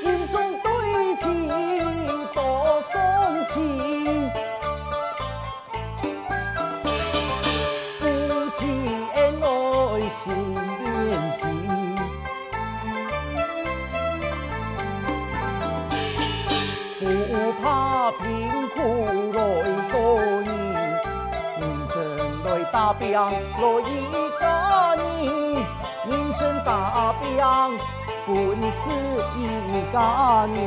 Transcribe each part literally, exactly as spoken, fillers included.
人中对情多送情，夫妻恩爱心连心。 不怕贫苦来个人，认真来打拼来一家人，认真打拼，本是一家人。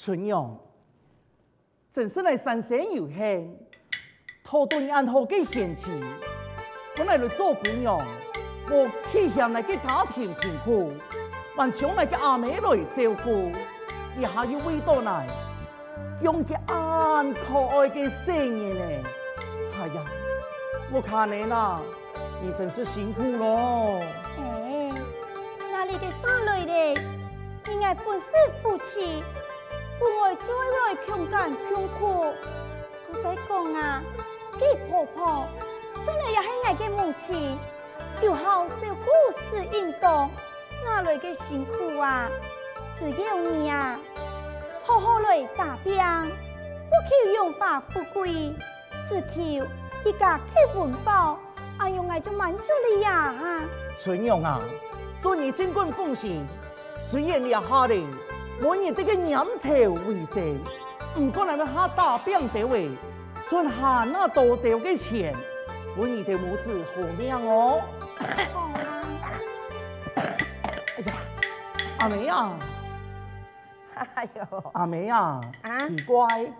春陽，真係𠊎三生有幸，討著你恁好个賢妻，分𠊎來做餔娘，無棄嫌𠊎个家庭貧苦，還將𠊎个阿姆來照顧，這下又為著𠊎，降个恁可愛个細人仔。哎呀，屋下人啊， 你真是辛苦囉。哎，哪裡个話來咧？你𠊎本是夫妻，本愛做來共甘共苦。故再講啊，佢婆婆，算來也係𠊎个母親，有孝照顧使應當，哪來个辛苦啊？只要你啊，好好來打拼，不求榮華富貴， 只求一家个溫飽，恁樣𠊎就滿足了啊！春陽啊，祝你盡管放心，雖然這下仔，無你兜个菴潮為生，毋過𠊎兜下打拚兜仔，賺還較多兜个錢，分你兜母子好命哦。好啊。哎呀，阿姆啊！哎喲。阿姆啊，啊？奇怪，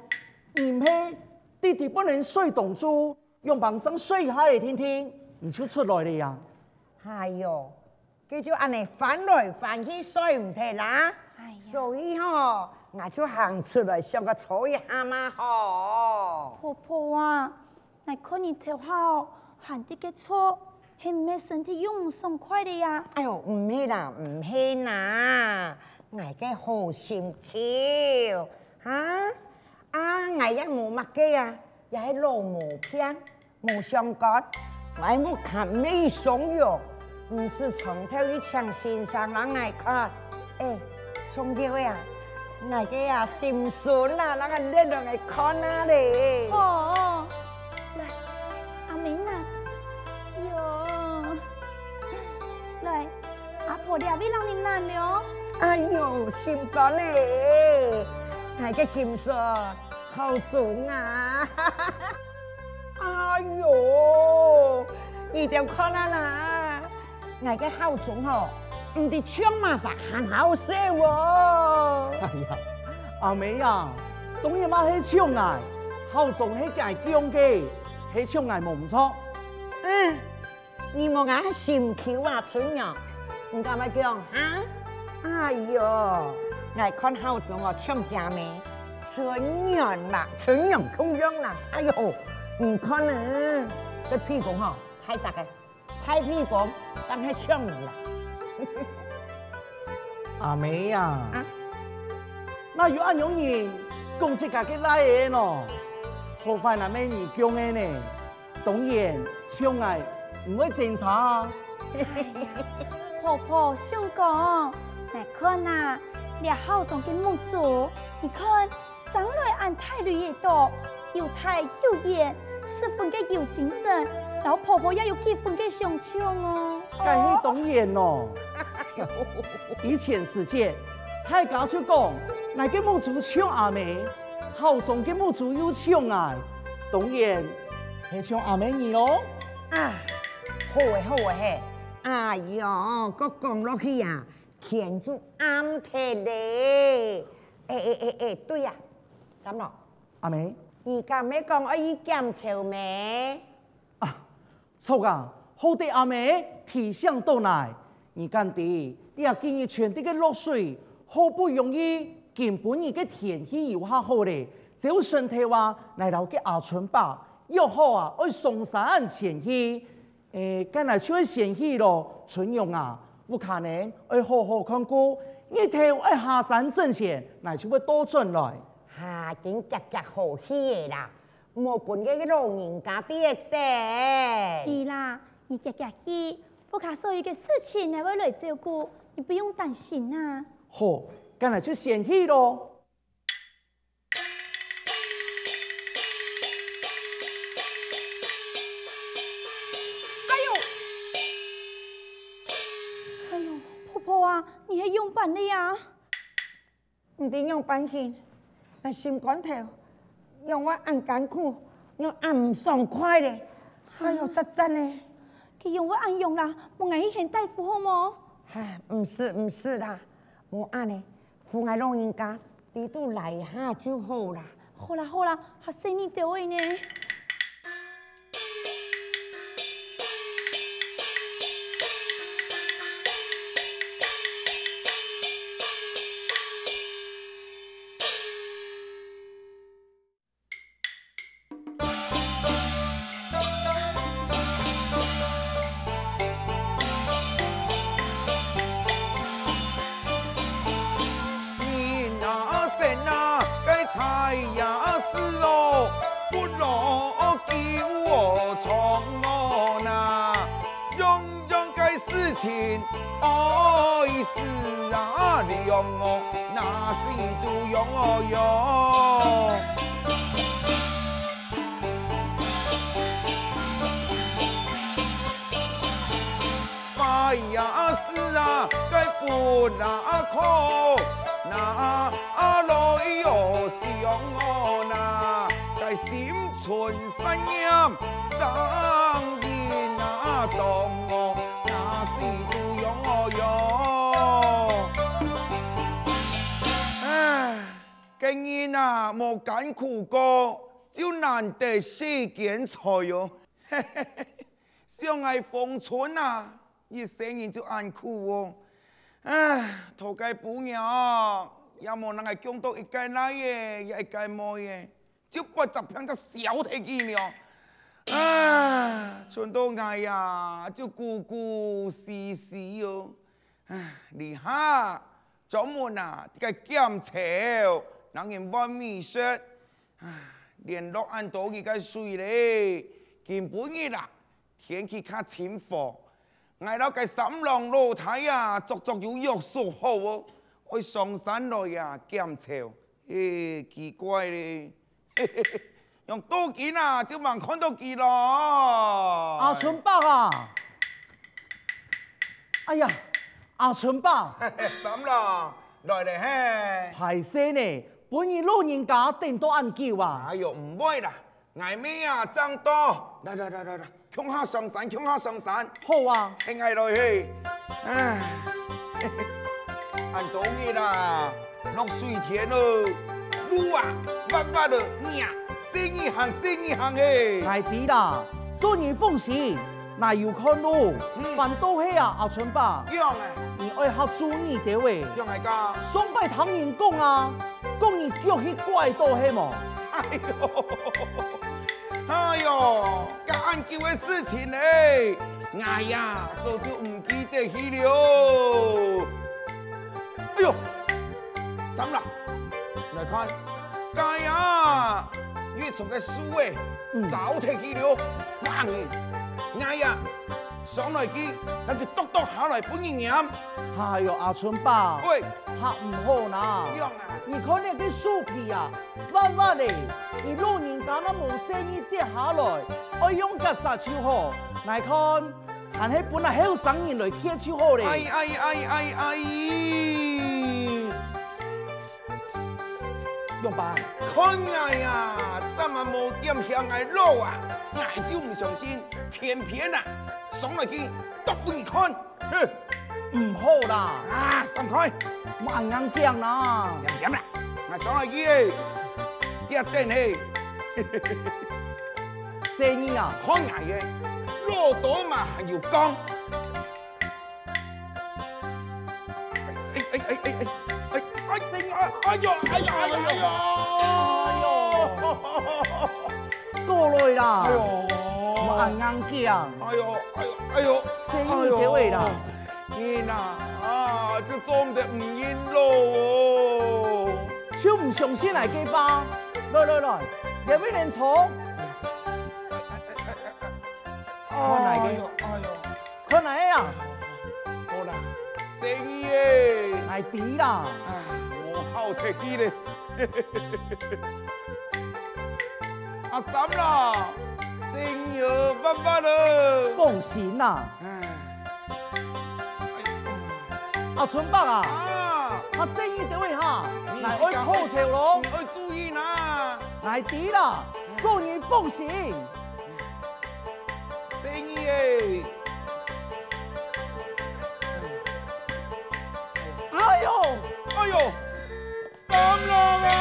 你毋係直直分人睡當晝，仰般正睡下仔定定，你就出來了呀？哎喲，佢就恁仔翻來翻去睡毋忒啦。哎呀。所以吼，𠊎就行出來想个坐一下嘛吼。婆婆啊，𠊎看你頭下哦，還在該坐，係毋係身體又毋爽快了呀？哎喲，毋係啦，毋係啦，𠊎个好心臼，哈？ 啊，𠊎也無麼个啊，也係老毛病，無相干。𠊎屋下無上藥，毋使長透去請先生摎𠊎看。欸，上藥仔啊，𠊎个啊，心孫啊，摎𠊎掠來𠊎看啊咧。好，來，阿明啊，喲，來， 阿婆這位摎你揇了哦。哎喲，心肝仔，𠊎个金孫，孝忠啊！哎喲，你兜看啊啦，𠊎个孝忠吼，毋知像麼儕還好笑哦！哎呀，阿姆啊，當然嘛係像𠊎，孝忠係該降个，係像𠊎無毋著。嗯， 你莫恁心臼啊，春陽，你敢會講哈？哎喲，𠊎看孝忠哦，像厥姆，春陽啦，春陽共樣啦。哎喲，你看啊，這鼻公吼，大隻个，大鼻公，正係像你啦。阿姆啊，啊？哪有恁樣人講自家个倈仔喏，好壞難免你講个呢。當然，像𠊎毋會爭差啊。婆婆想講，𠊎看啊，這孝莊个目珠，你看生來恁大蕊仔多，又大又圓，十分个有精神，摎婆婆也有幾分个相像哦。該係當然咯。以前時節，大家就講，𠊎个目珠像阿姆，孝莊个目珠又像𠊎，當然係像阿姆你咯。啊，好誒，好誒嘿！哎喲，該講落去啊， 天就暗忒咧。欸欸欸欸，對啊，三郎，阿姆，你敢係講愛去檢潮咩？啊，著啊，好得阿姆提醒到𠊎。你敢知，這幾日全地个落水，好不容易今晡日个天氣又較好咧，朝晨頭啊，𠊎摎該阿春伯約好啊，愛上山前去。 欸，該𠊎就愛先去咯，春榮啊，屋下人愛好好看顧，日頭愛下山之前，𠊎就會倒轉來。哈，緊遽遽好去个啦，莫分該个老人家知得。係啦，你遽遽去，屋下所有个事情𠊎會來照顧，你不用擔心啊。好，該𠊎就先去咯。 哎喲，哎喲，婆婆啊，你係仰般了呀？毋知仰般形，𠊎心肝頭仰會恁艱苦，仰恁毋爽快咧。哎喲，啊，煞煞呢！佢仰會恁樣啦？無𠊎去喊大夫好無？唉，毋使毋使啦，無恁呢， 扶𠊎老人家，知肚來下就好啦。好啦好啦，還細義兜仔呢。人啊生啊，該差也是哦，不落九哦長哦那，樣樣个事情愛是啊量哦，那是都用哦用。 花呀是啊，該分啊苦，那啊來哦想哦那，該心存善念，正人啊當哦，那是都用哦用。唉，个人啊，無艱苦過，就難得世間財哦。 想𠊎豐春啊，一世人就恁苦哦。唉，討个餔娘，也無能𠊎供到一個倈仔，也一個妹仔，就發隻病就消忒去了。唉，賰到𠊎呀，就孤孤栖栖哦。唉，這下，專門啊，這個檢潮，能人換米食， 唉，連落恁多日个水咧，今晡日啊，天氣較清和。𠊎摎該三郎老弟啊，足足有約束好哦，愛上山來啊，檢潮。欸，奇怪咧，嘿嘿嘿，仰到今啊，就吂看到佢咯。阿春伯啊！哎呀，阿春伯！三郎，來咧嘿。敗勢呢， 分你老人家等到恁久啊！哎喲，毋會啦，𠊎乜啊正到。來來來來來，共下上山，共下上山。好啊。𢯭𠊎來嘿。唉，恁多日啦，落水天哦，路啊，彎彎哦，呀，細義行，細義行嘿。𠊎知啦，做人奉行， 哪有看路，嗯。反倒係啊，阿春伯。仰仔？你愛較注意兜仔。仰仔講？上擺聽人講啊，講你腳去拐著係無？哎喲，哎喲，該恁久个事情咧，𠊎呀，早就毋記得去了。哎喲，三郎，來看，該啊，有一叢个樹仔，嗯。燥忒去了，橫个。𠊎啊，上來去，拿佢剁剁下來分你拈。哎喲，阿春伯，喂。較毋好啦。仰啊？你看這个樹皮啊，滑滑个，你老人家若無細義跌下來，愛用結煞就好。𠊎看，還係分𠊎後生人來撿就好咧。哎哎哎哎哎！ 仰般？看𠊎啊，這下無點響𠊎老啊，𠊎就毋相信，偏偏啊，上來去剁分你看。哼，毋好啦！啊，閃開！莫恁硬頸啦！恬恬啦，𠊎上來去欸，這等係。細義啊，看𠊎个，老刀嘛還有講。 哎哎哎哎哎哎哎哎哎呦哎呦哎呦哎呦！哎呦，過來啦！哎呦，莫恁硬頸。哎呦哎呦哎呦！細義个話啦。哎呦，你啊，啊，就做毋得毋認老哦。就毋相信𠊎个話。來來來，這位人坐。哎哎哎哎哎！看哪个？哎呦哎呦！ 看哪个啊？好啦，細義欸。𠊎知啦。啊，無好忒去咧。阿三啦，細義啊，慢慢啊。放心啦。哎，哎呀。阿春伯啊，啊。阿細義等一下，你𠊎愛靠手咯。你愛注意啦。𠊎知啦，做人放心。 細義欸！哎呦！哎呦！三郎啊！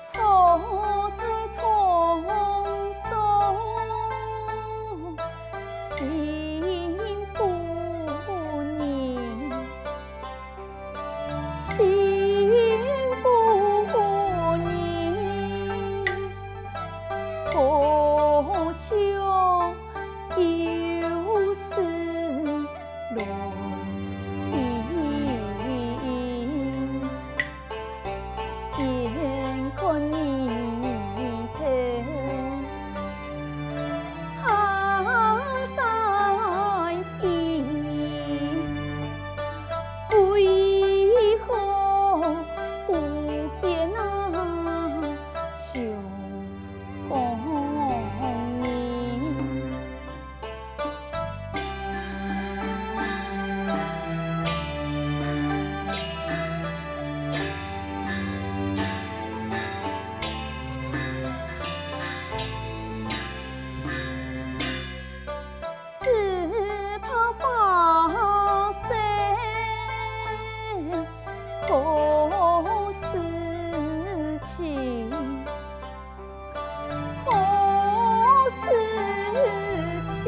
坐在堂上心不宁，心不宁，何处有诗 来听。眼看日头下山去，为何不见那相公人？ 只怕花谢何时起，何时起，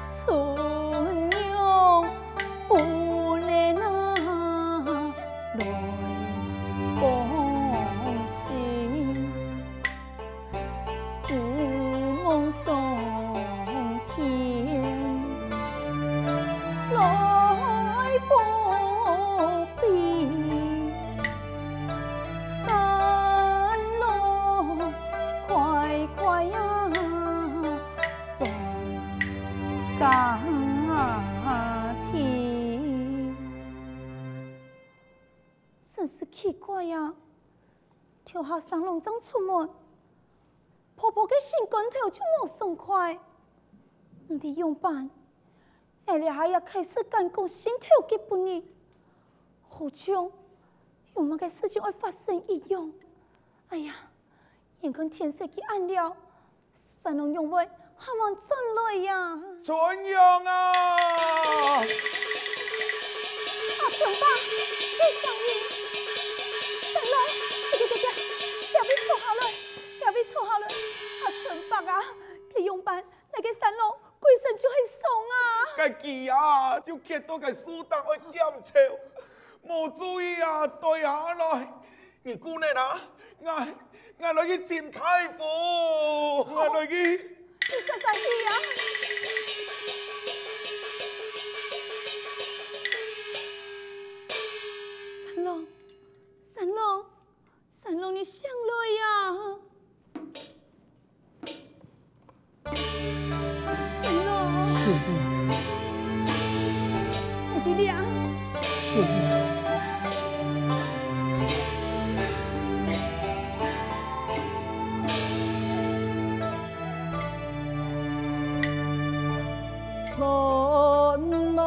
春又 不能拿来放心，指望上天来保庇，三郎快快呀！ 转家庭。真是奇怪呀，頭下三郎正出門，婆婆个心肝頭就無爽快。毋知仰般，𠊎這下也開始感覺心頭急不寧，好像有麼个事情愛發生一樣。哎呀， 眼看天色既暗了，三郎仰會還吂轉來呀？春陽啊！阿春伯，有聲音！三郎，快快快快，這位坐下來，這位坐下來！阿春伯啊，天該仰般，𠊎个山狼歸身就係傷啊！該佢啊，就蹶到該樹頂愛檢樵，無注意啊，墜下來。你顧等啊，𠊎，𠊎來去尋大夫，𠊎來去。你煞煞去啊！山狼，山狼， 山狼，你醒來呀！山狼，是的。我的娘！是的。山啊，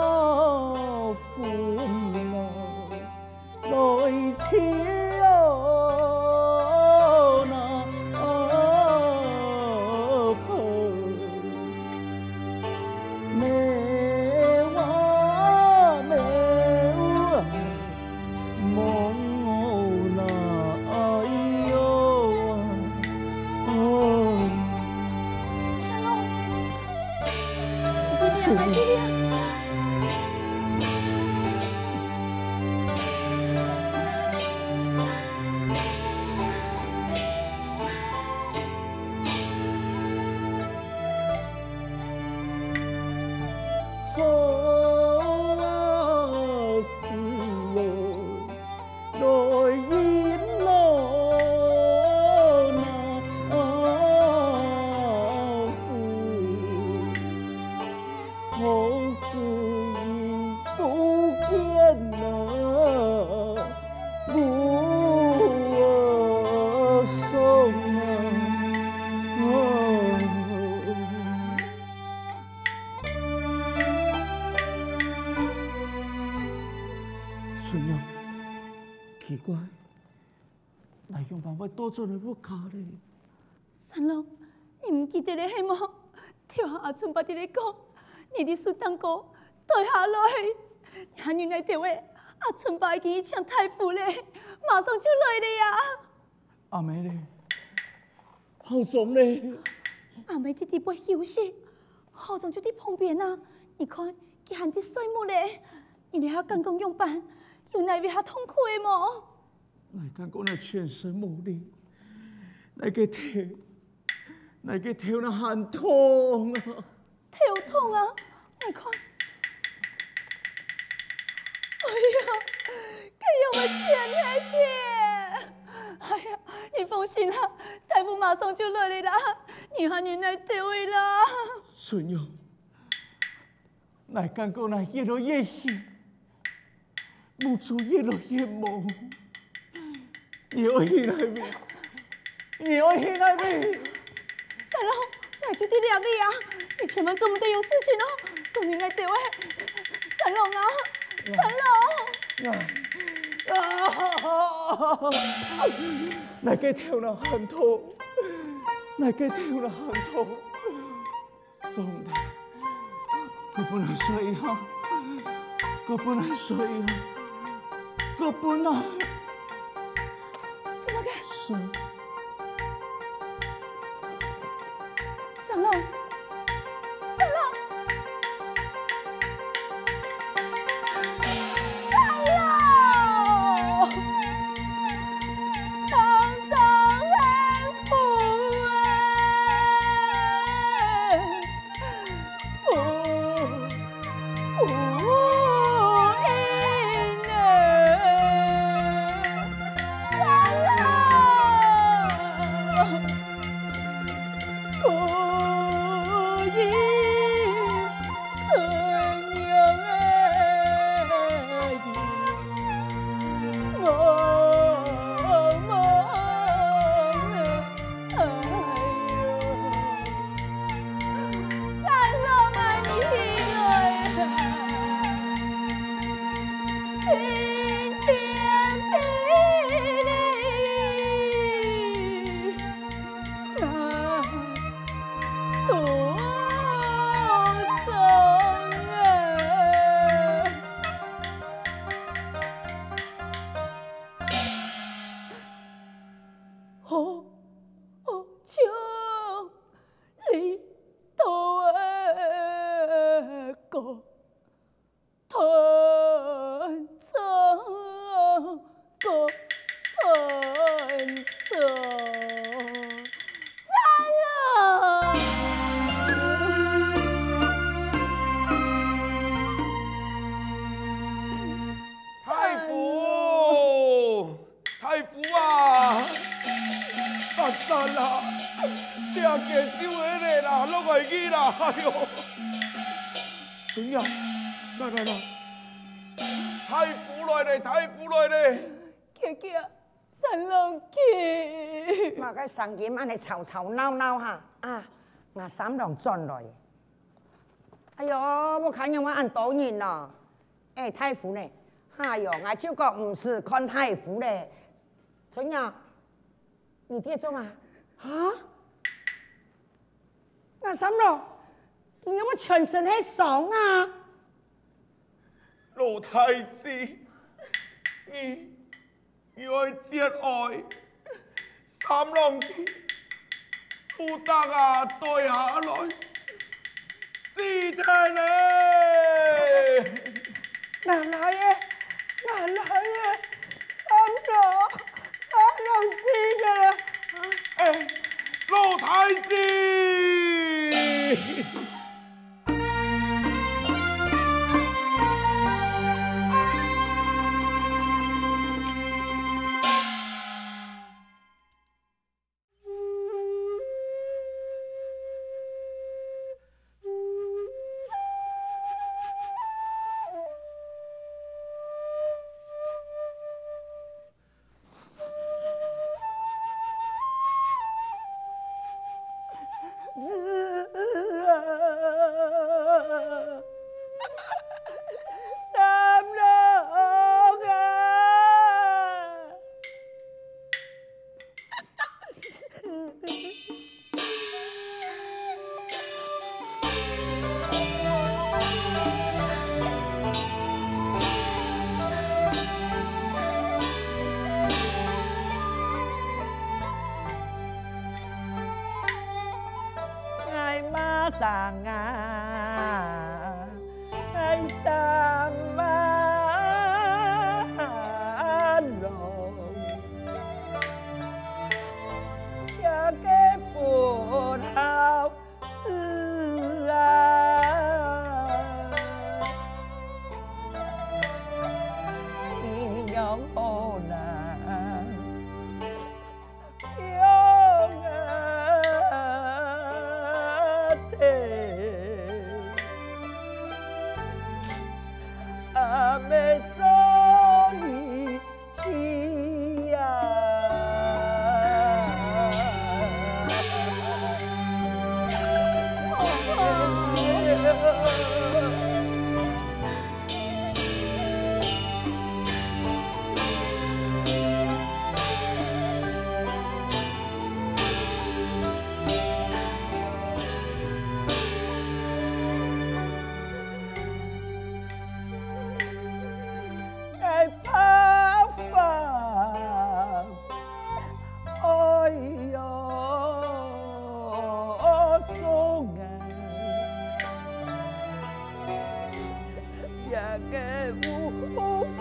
父母啊， 来去哦，那妹啊，妹啊，望我那哎哟啊，哦。三郎，你快点来这里啊！ 好啊，是咯，来迎咯，那夫。 何时已不见了故乡啊？春娘，奇怪， 𠊎仰般會倒轉來屋下咧？三郎，你毋記得咧係無？頭下阿春伯在咧講，你在樹頂高墜下來，還有𠊎兜仔，阿春伯已經去請大夫咧，馬上就來咧啊！阿姆咧？校長咧？阿姆在底背休息，校長就在旁邊啊！你看，佢還在睡目咧。你這下敢講仰般？有哪位較痛苦个無？ 𠊎感覺𠊎全身無力，𠊎个頭，𠊎个頭那還痛啊！頭痛啊？𠊎看，哎呀，佢又會全黑去！哎呀，你放心啦，大夫馬上就來了啦，你還有哪兜位啦？春娘， 𠊎感覺𠊎越來越虛，目珠越來越模糊。你愛去哪位？你愛去哪位？三郎，𠊎就在這位啊！你千萬做毋得有事情哦！講你𠊎兜仔，三郎啊，三郎！啊！啊！𠊎个頭那還痛，𠊎个頭那還痛。 上帝，過分𠊎睡一下，過分𠊎睡一下，過分𠊎。做麼个？睡。三郎，三郎。 三郎，三生三世啊！不，不应啊！三郎。哦，斷腸，个斷腸，殺了！大夫！ 大夫啊！煞煞啦！這个就係咧啦，落來去啦！哎喲！春陽，來來來！大夫來咧，大夫來咧！遽遽，三郎去！麼个聲音恁呢吵吵鬧鬧哈？啊，𠊎三郎轉來。哎喲，屋下仰會恁多人呢？哎，大夫呢？哎喲，𠊎就講毋使看大夫咧。 春陽，你跌中啊？哈？𠊎三郎，佢仰會全身係傷啊？老弟子，你，你愛節哀，三郎佢手搭啊，墜下來， 死忒咧！𠊎倈仔，𠊎倈仔，三郎，三郎死忒咧！哎，老弟子！ 三郎啊！ 𠊎嘛生啊，𠊎生啊，郎，這个不孝子啊，你仰好難 養啊忒，阿姆做你去呀。哎，爸爸。 哎喲，送啊，這个無法